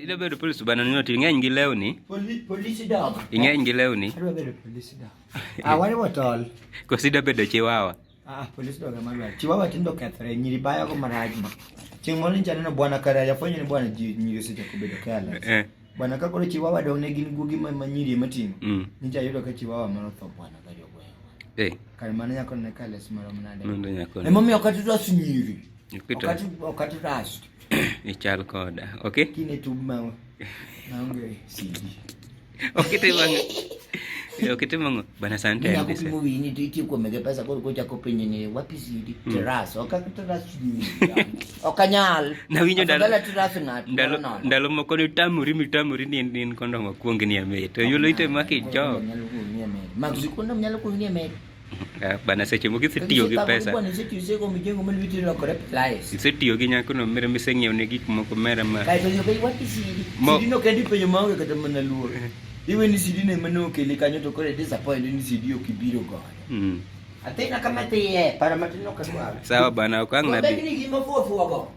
Idwa bedo police bana nyoti ing'eny gi lewni. Police dog. Ing'eny gi lewni. Adwa bedo police dog. Ah, wariwo tol. Koso idwa bedo chiwawa. Ah, police dog ema adwaro. Chiwawa tindo kethre, nyiri bayo go marach ma. Chieng' moro nyicha aneno bwana kare afwenyo ni bwana ji nyiri osechako bedo careless. Eh. Bwana ka koro chiwawa dong ne gin guogi ma, ma nyiri ema ting'o. Nyicha ayudo ka chiwawa moro otho bwana ka jogweng'. Eh. Kar mano nyako ne careless marom nade. Mondo nyako. Emomiyo ok atrust nyiri. Okito. Ok atrust. Ichal koda. Okay? Kine tub ma maonge CD. Okitim ang'o? Okitim ang'o? Bana sante. Nyako pimo wiyi ni to itiyo kuome gi pesa koro kochako penjo ni wapi CD? Trust. Ok atrust nyiri. Ok anyal. Nawinjo ndalo Afadhali atrust ng'ato. ndalo moro nono. ndalo moko ni tamori mitamori ni en en kondom akuong ni amit. To yulo ite ma kijok. Nyalo kuong ni amed. Maxi kondom nyalo kuong ni amed. Ah, bana seche moko isetiyo gi pesa. Bwana isetiyo seko mijengo ma lweti lokore pliers. Isetiyo gi nyakono mere miseng'iewo ne gik moko mera ma. Kaeto yo be wapi CD. Mo- CD no kendi penjo maonge kata mana luor. Iwe ni CD ne mane okeli kanyo to koro disappoint ni CD ok ibiro godo. Athina kama thiye, para matin ok adwar. Sawa bana ok ang' Bed nabi. ni gima fuo fuo go.